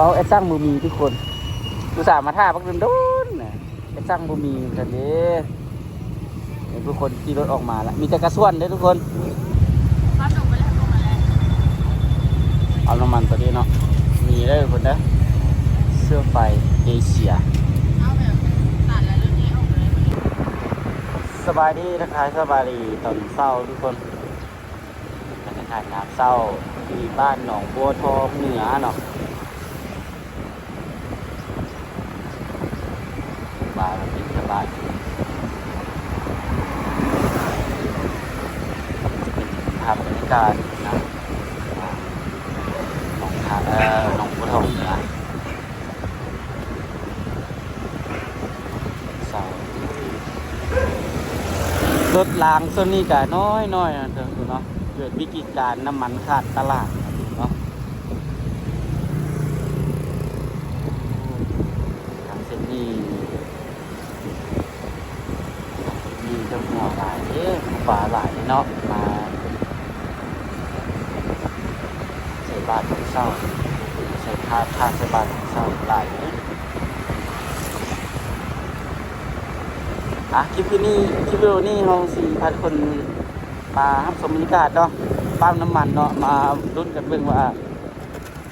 ເອົາແອັດຊັງບໍ່ມີທຸກຄົນ ອຸດສ່າມາຖ້າບັກດົນໆນະ ແອັດຊັງບໍ່ມີຊັ້ນເດ້. ເຫັນທຸກຄົນຂີ່ລົດອອກມາລະ ມີແຕ່ກະຊວນເດ້ທຸກຄົນ. ເອົານ້ຳມັນຕົວນີ້ເນາະ ມີເດີທຸກຄົນເດີ ເຊື້ອໄຟເອເຊຍ. ສະບາຍດີ ທັກທາຍສະບາຍດີຕອນເຊົ້າທຸກຄົນ. ບັນຍາກາດຍາມເຊົ້າທີ່ບ້ານໜອງບົວທອງເໜືອເນາະ ມາບິນທະບາດ ເປັນພາບບັນຍາກາດນະ ໜອງທາ ເອີ ໜອງບົວທອງເໜືອ. ເຊົ້າ ລົດລາງໂຊນນີ້ກະນ້ອຍໆນະເນາະ ເກີດວິກິດການນ້ຳມັນຂາດຕະຫຼາດເນາະ. ທາງເສັ້ນນີ້ ມີເຈົ້າຫົວຫຼາຍເດ້ ປາຫຼາຍເນາະ ມາໃສ່ບາດຕອນເຊົ້າ ໃສ່ພາ ພາໃສ່ບາດຕອນເຊົ້າຫຼາຍເດ້. ອ່ະ ຄລິບນີ້ ຄລິບວິດີໂອນີ້ເຮົາຊິພາທຸກຄົນມາຮັບຊົມບັນຍາກາດເນາະ ປ້ຳນ້ຳມັນເນາະ ມາລຸ້ນກັນເບິ່ງວ່າ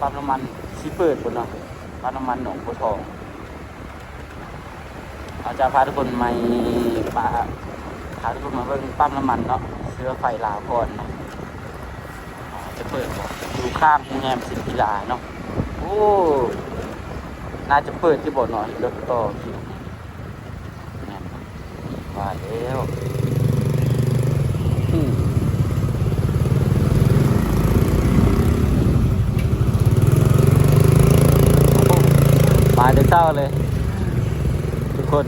ປ້ຳນ້ຳມັນຊິເປີດບໍ່ເນາະ ປ້ຳນ້ຳມັນໜອງບົວທອງ. ເຮົາຈະພາທຸກຄົນໄປ ພາ ພາທຸກຄົນມາເບິ່ງປ້ຳນ້ຳມັນເນາະ ເຊື້ອໄຟລາວກ່ອນເນາະ ຈະເປີດບໍ່ ຢູ່ຂ້າງໂຮງແຮມສິນກິລາເນາະ. ໂອ້ ໜ້າຈະເປີດຢູ່ບໍ່ເນາະ ເຫັນລົດຕໍ່ຄິວ ແມ່ນບໍ່? ວ່າແລ້ວ ອືມ ມາແຕ່ເຊົ້າເລີຍທຸກຄົນ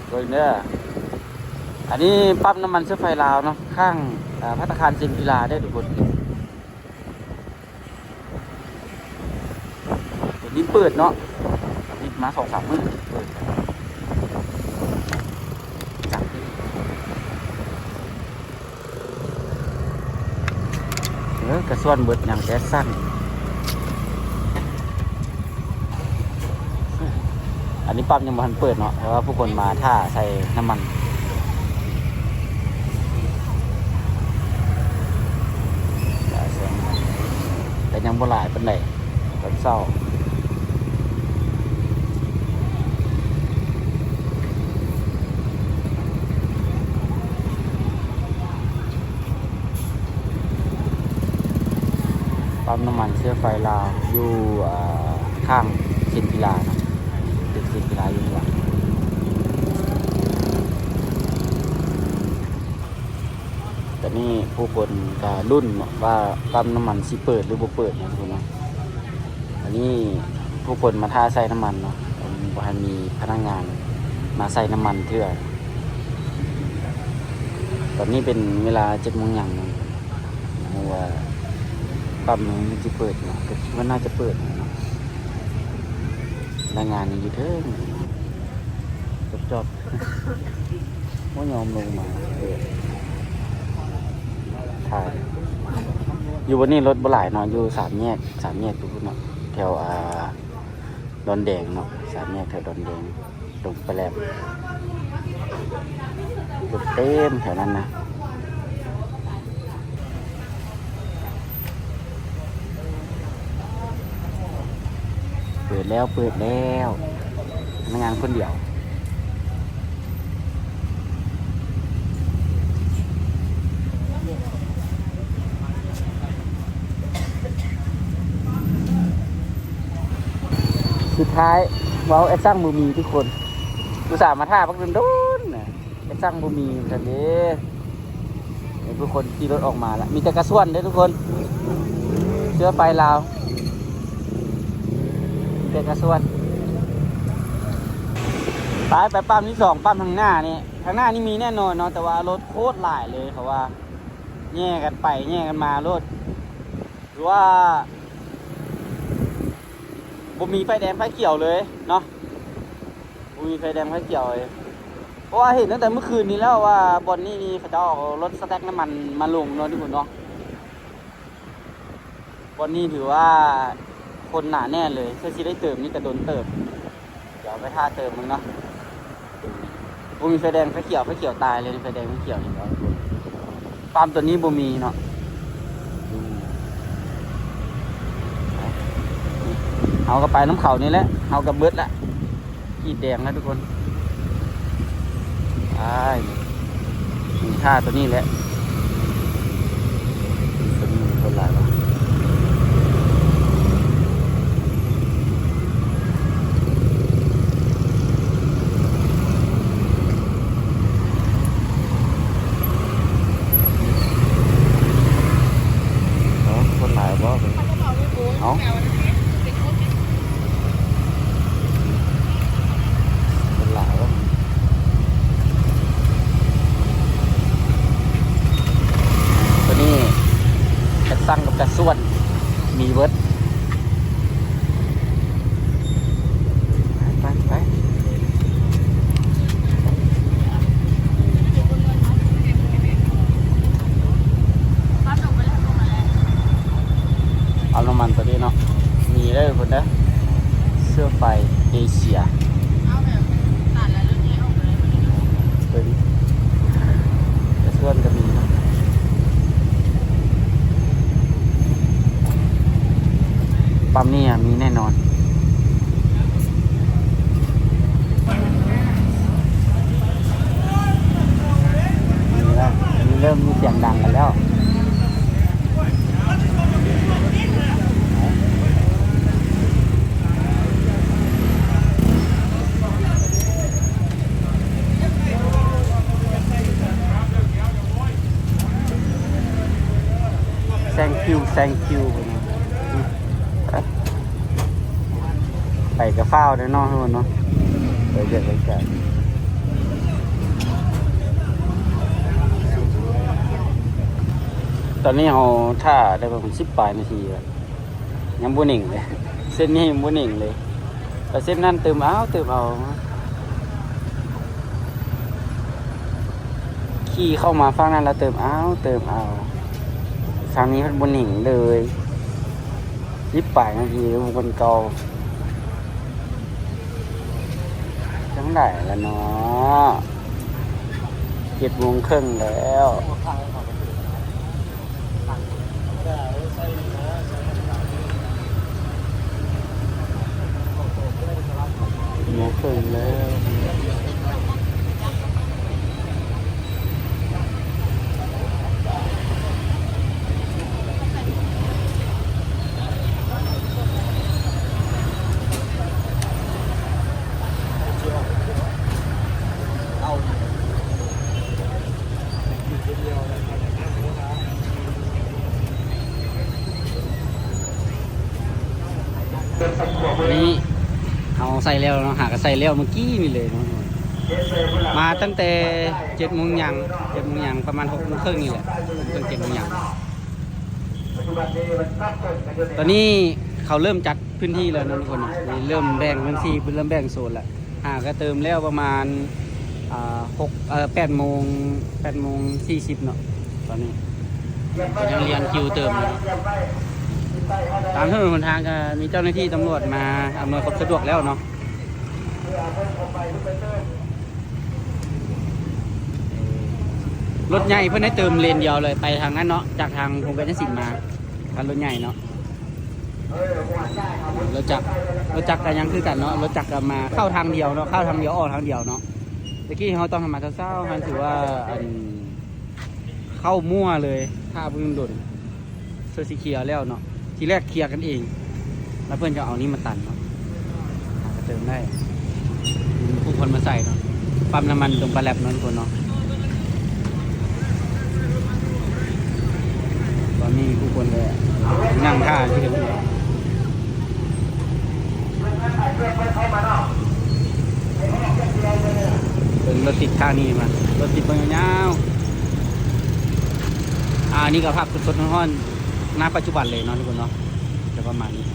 ເບິ່ງເດີ. ອັນນີ້ປ້ຳນ້ຳມັນເຊື້ອໄຟລາວເນາະ ຂ້າງ ເອີ ພັດຕາຄານສິນກິລາເດີທຸກຄົນ. ດຽວນີ້ເປີດເນາະ ດຽວນີ້ມາສອງສາມມື້ເປີດ ຈັກ ເອີ ກະຊວນເບິດຫຍັງແຕ່ຊັ້ນ. ອັນນີ້ປ້ຳຍັງບໍ່ທັນເປີດເນາະ ແຕ່ວ່າຜູ້ຄົນມາຖ້າໃສ່ນ້ຳມັນ ແຕ່ຍັງບໍ່ຫຼາຍປານໃດຕອນເຊົ້າ. ປ້ຳນ້ຳມັນເຊື້ອໄຟລາວ ຢູ່ ເອີ ຂ້າງເຊັນກິລາເນາະ ຕຶກເຊັນກິລາຢູ່ຂ້າງຫຼັງ. ຕອນນີ້ຜູ້ຄົນກະລຸ້ນເນາະວ່າປ້ຳນ້ຳມັນຊິເປີດຫຼືບໍ່ເປີດເນາະທຸກຄົນເນາະ. ອັນນີ້ຜູ້ຄົນມາຖ້າໃສ່ນ້ຳມັນເນາະ ເພິ່ນບໍ່ໃຫ້ມີພະນັກງານມາໃສ່ນ້ຳມັນເທື່ອ. ຕອນນີ້ເປັນເວລາເຈັດໂມງຫຍັງເນາະ ບໍ່ຮູ້ວ່າປ້ຳນີ້ມັນຊິເປີດເນາະ ກະຄິດວ່າໜ້າຈະເປີດເນາະ. ພະນັກງານຍັງຢູ່ເທິງ ຈອບໆ ບໍ່ຍອມລົງມາ ເອີ ຖ່າຍ. ຢູ່ບ່ອນນີ້ລົດບໍ່ຫຼາຍເນາະ ຢູ່ສາມແຍກ ສາມແຍກພຸ້ນເນາະ ແຖວ ອ່າ ດອນແດງເນາະ ສາມແຍກແຖວດອນແດງ ລົງໄປແລ້ວ ລົດເຕັມແຖວນັ້ນນະ. ເປີດແລ້ວ ເປີດແລ້ວ ພະນັກງານຄົນດຽວ. ສຸດທ້າຍ ເວົ້າແອັດຊັງບໍ່ມີທຸກຄົນ ອຸດສ່າມາຖ້າບັກດົນໆນະ. ແອັດຊັງບໍ່ມີວ່າຊັ້ນເດ້ ເຫັນຜູ້ຄົນຂີ່ລົດອອກມາລະ ມີແຕ່ກະຊວນເດ້ທຸກຄົນ ເຊື້ອໄຟລາວ ມີແຕ່ກະຊວນ. ໄປ ໄປປ້ຳທີສອງ ປ້ຳທາງໜ້ານີ້ ທາງໜ້ານີ້ມີແນ່ນອນເນາະ ແຕ່ວ່າລົດໂຄດຫຼາຍເລີຍ ເຂົາວ່າແຍ່ກັນໄປແຍ່ກັນມາໂລດ ຫຼືວ່າບໍ່ມີໄຟແດງໄຟຂຽວເລີຍເນາະ. ບໍ່ມີໄຟແດງໄຟຂຽວເລີຍ ເພາະວ່າເຫັນຕັ້ງແຕ່ມື້ຄືນນີ້ແລ້ວວ່າບ່ອນນີ້ນີ້ເຂົາເຈົ້າເອົາລົດສະແຕັກນ້ຳມັນມາລົງເນາະທຸກຄົນເນາະ. ບ່ອນນີ້ຖືວ່າ ຄົນໜາແໜ້ນເລີຍ. ເພື່ອຊິໄດ້ເຕີມນີ້ກະດົນເຕີບ. ດຽວໄປຖ້າເຕີມເບິ່ງເນາະ. ບໍ່ມີໄຟແດງໄຟຂຽວ, ໄຟຂຽວຕາຍເລີຍ. ໄຟແດງໄຟຂຽວນີ້ເນາະ. ປ້ຳໂຕນີ້ບໍ່ມີເນາະ. ເຮົາກະໄປນຳເຂົານີ້ແຫຼະ. ເຮົາກະເບິດລະ. ຂີດແດງແລ້ວທຸກຄົນ. ໄປ ຖ້າໂຕນີ້ແຫຼະ. ໂຕນີ້ຄົນຫຼາຍວະ. ເອົາ ຄົນຫຼາຍບໍ່? ເອົາ ເປັນຫຼາຍວະ. ໂຕນີ້ກະຊັງກັບກະຊວນມີເບິດ. ໄປ ໄປ ໄປ. ເອົານ້ຳມັນໂຕນີ້ເນາະ. ມີເດີພຸ້ນເດີ ເຊື້ອໄຟເອເຊຍ. ເບິ່ງ ກະຊວນກະມີເນາະ. ປ້ຳນີ້ອະ ມີແນ່ນອນ. ມີແລ້ວ ມີ ເລີ່ມມີສຽງດັງກັນແລ້ວ. Thank you, thank you. ໄປກະຟ້າວແນ່ເນາະ ເນາະ ໄປວຽກໄປການ. ຕອນນີ້ເຮົາຖ້າໄດ້ປະມານສິບປາຍນາທີແລ້ວ ຍັງບໍ່ເໜັງເລີຍ. ເສັ້ນນີ້ຍັງບໍ່ເໜັງເລີຍ. ໄປເສັ້ນນັ້ນເຕີມເອົາ ເຕີມເອົາ. ຂີ່ເຂົ້າມາຝັ່ງນັ້ນລະເຕີມເອົາ ເຕີມເອົາ. ທາງນີ້ເພິ່ນບໍ່ເໜັງເລີຍ. ສິບປາຍນາທີ ຄົນເກົ່າ. ຈັ່ງໃດລະເນາະ ເຈັດໂມງເຄິ່ງແລ້ວ. ໂມງເຄິ່ງແລ້ວ. ນີ້ເຮົາໃສ່ແລ້ວເນາະ ຫາກະໃສ່ແລ້ວມື້ກີ້ນີ້ເລີຍເນາະ. ມາຕັ້ງແຕ່ເຈັດໂມງຫຍັງ ເຈັດໂມງຫຍັງ ປະມານຫົກໂມງເຄິ່ງນີ້ແຫຼະ ຫົກໂມງເຄິ່ງ ເຈັດໂມງຫຍັງ. ຕອນນີ້ເຂົາເລີ່ມຈັດພື້ນທີ່ແລ້ວເນາະທຸກຄົນເນາະ ເລີ່ມແບ່ງພື້ນທີ່ ເລີ່ມແບ່ງໂຊນແລ້ວ. ຫາກະເຕີມແລ້ວປະມານ ອ່າ ຫົກ ເອີ ແປດໂມງ ແປດໂມງສີ່ສິບເນາະ. ຕອນນີ້ກະຍັງລຽນຄິວເຕີມຢູ່ເນາະ. ຕາມຖະໜົນຫົນທາງກະມີເຈົ້າໜ້າທີ່ຕຳຫຼວດມາອຳນວຍຄວາມສະດວກແລ້ວເນາະ. ລົດໃຫຍ່ເພິ່ນໃຫ້ເຕີມເລນດຽວເລີຍ ໄປທາງນັ້ນເນາະ ຈາກທາງໂຮງແຮມນາສິນມາ ຄັນລົດໃຫຍ່ເນາະ. ລົດຈັກ ລົດຈັກກະຍັງຄືກັນເນາະ ລົດຈັກກະມາເຂົ້າທາງດຽວເນາະ ເຂົ້າທາງດຽວອອກທາງດຽວເນາະ. ແຕ່ກີ້ເຮົາຕ້ອງມາເຊົ້າໆ ຫັ້ນຖືວ່າ ອັນ ເຂົ້າມົ້ວເລີຍ ຖ້າເບິ່ງດົນ ເຊິ່ງຊິເຄຍແລ້ວເນາະ. ທີແລກເຄຍກັນເອງ ແລ້ວເພິ່ນຈະເອົານີ້ມາຕັນເນາະ. ຫາກະເຕີມໄດ້ ມີຄູ່ຄົນມາໃສ່ເນາະ. ປ້ຳນ້ຳມັນຕົງປາແລັບເນາະທຸກຄົນເນາະ. ຕອນນີ້ຄູ່ຄົນກະນັ່ງຖ້າທີ່ເດີມ. ເບິ່ງລົດຕິດທາງນີ້ມາ ລົດຕິດເບິ່ງຍາວໆ. ອ່າ ນີ້ກະພາບສົດໆຮ້ອນໆ ນະປັດຈຸບັນເລີຍເນາະທຸກຄົນເນາະ ຈະປະມານນີ້.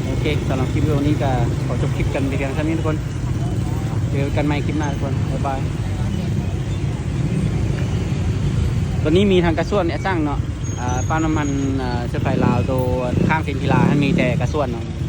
ໂອເຄ ສຳລັບຄລິບວິດີໂອນີ້ກະຂໍຈົບຄລິບກັນໄປພຽງເທົ່ານີ້ທຸກຄົນ. ເຈີກັນໃໝ່ຄລິບໜ້າທຸກຄົນ ບາຍບາຍ. ຕອນນີ້ມີທັງກະຊວນແອດຊັງເນາະ ອ່າ ປ້ຳນ້ຳມັນ ອ່າ ເຊື້ອໄຟລາວ ໂຕຂ້າງເຊັນທີລາຫັ້ນ ມີແຕ່ກາຊວນເນາະ.